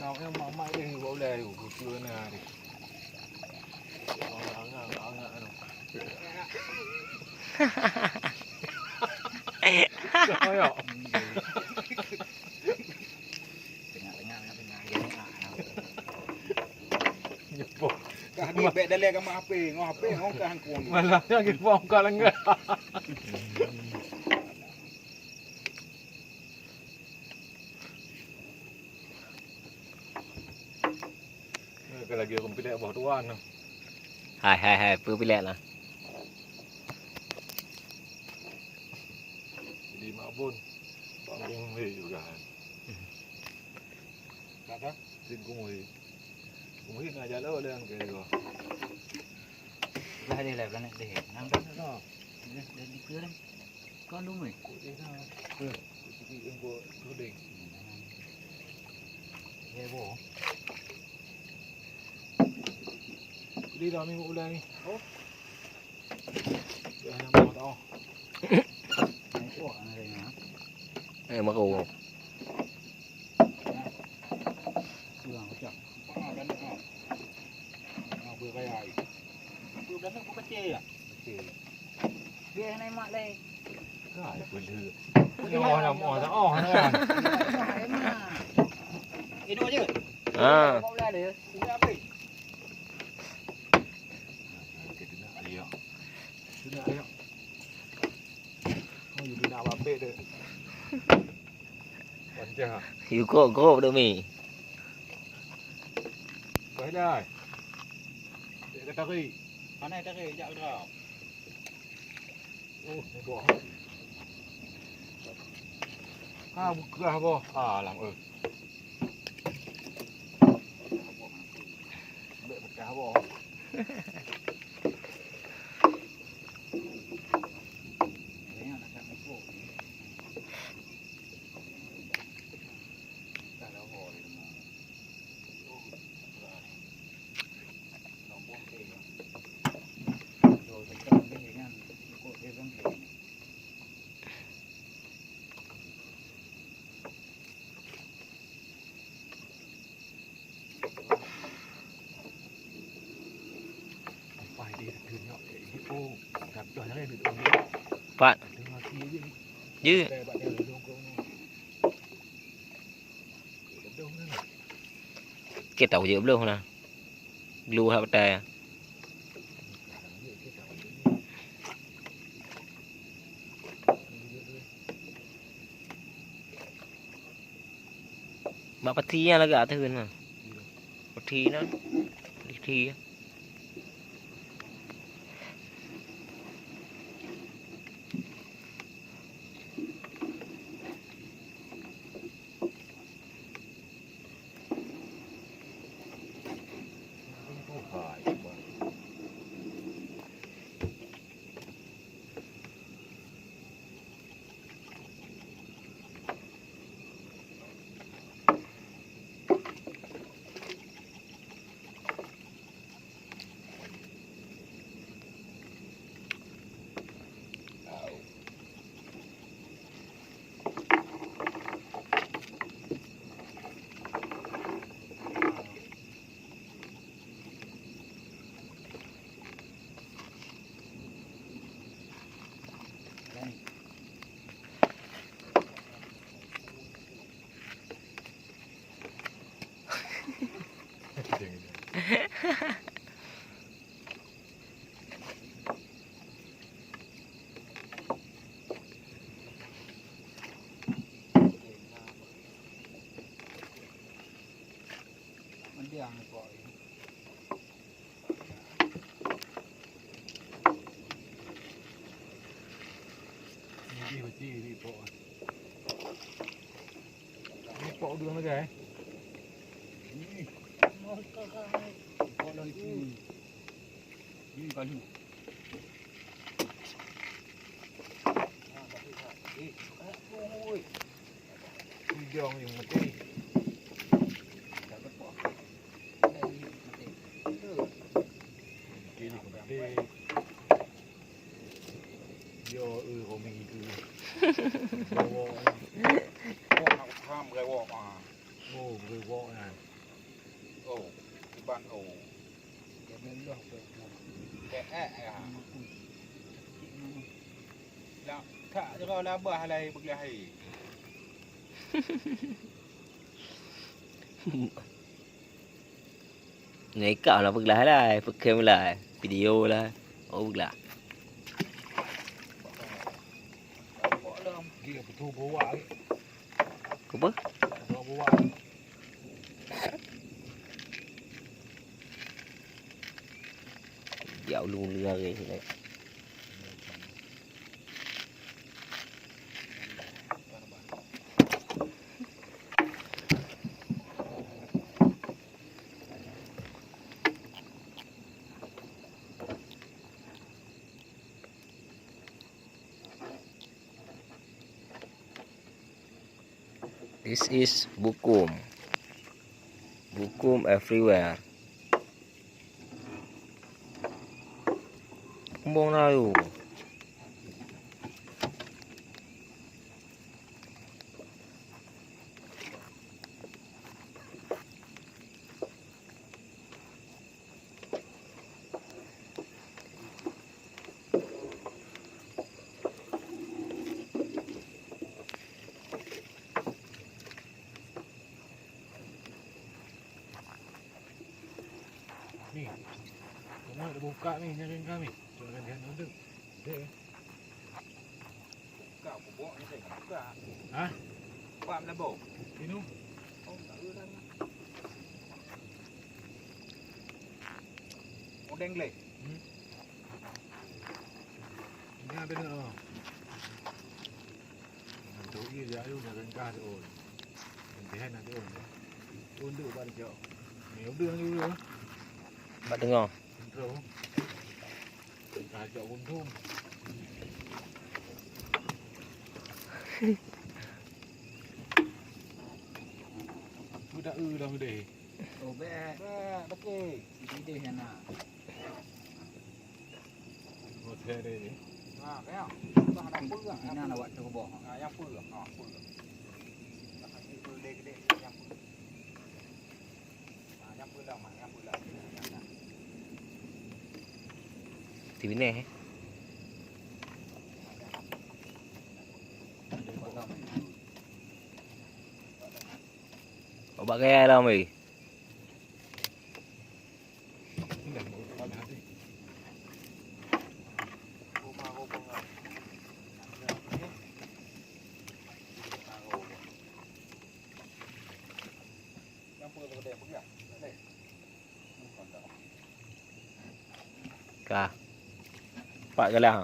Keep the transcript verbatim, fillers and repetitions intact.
Mak, mak, mak dia ni buat ulai tu, kutu na dia. Angak, angak, angak tu. Koyok. Tengah, tengah, tengah, tengah, tengah. Nyepoh. Kah ni bèk dalek ka mak H P, ngoh H P, ngoh ka hangkong. Malah lagi buang ka lengah. Ka lagi ureueng pilet boh tuan. Hai, hai, hai, peue pilet lah. Jadi mak bun, bang kong he juga. Kata? Sin kong he. Kong he nak jalok dia ke dia. Lah dia lah planet deh. Nang dah dah. Dah, dah dikeurang. Kon dong weh. Kok dia dah. Kok dia yang buat coding. Dia boh. Jadi dah minggu bulan ni. Oh. Dah nama tau. Naik kuah nak saya. Eh, mako. Kurang macam. Ah, banyak ah. Ah, boleh kaya ai. Apa dah nak buka cek ya? Okey. Dia naik mak lai. Kai pun dia. Nyoh dah moh dah oh kan. Hidup aja. Ha. Kau dah ada. Ini apa? Kita nak ayo. Kita nak ayo. Oh, you nak apa tu? Pancah. You kok kok demi. Baiklah. Dia kata ri. Mana tadi jak kena? Oh, boh. Ha, buka boh. Alam eh. Bèk pecah boh. Pat. Jeuet. Kita uji belum lah. Glu hak betai. Bak peti nyang lagak ateueh na. Peti na. Peti. Ini pok dua lagi, eh. Ini pok lagi. Ini kayu. Ujong yang mati. Mati ni mati. Yo, eh, kau minggu. Bawa. Oh, nak usaha berewok ah. Oh, berewok kan. Oh, kiban oh. Eh, eh, ya. Lah, tak jaga lah bah lai beuglah hai. Ngai kau lah peuglah lai, peukem lai, video lah. Oh, peuglah. Dia betul bawa. Apa? Bawa. Ya ulun lari. This is bukum. Bukum everywhere. Bumbong na yue. Ni. Kamu ada buka ni, nyari kami. Jangan dia nunduk. Dek. Buka, buka ni saya buka. Hah? Buka melabo. Minum. Oh, tak ada dah. Udeng gleh. Hmm. Ini ada nak. Untuk iya je ayu nak rengkah tu. Entihan nak tu. Untuk pada jauh. Ni udah ni udah. Bak tengah. Contoh. Kacok untung. Aku tak eu dah gede. Oh, bek. Bek, bek. Gede sana. Oh, saya ada ni. Ha, kaya. Dah ada pun lah. Ina nak buat tu boh. Ha, yang pun lah. Ha, pun lah. Dah kasi tu gede-gede, yang pun. Ti binèh, eh. Obak gaya lah, mei. Ka. Pat galah.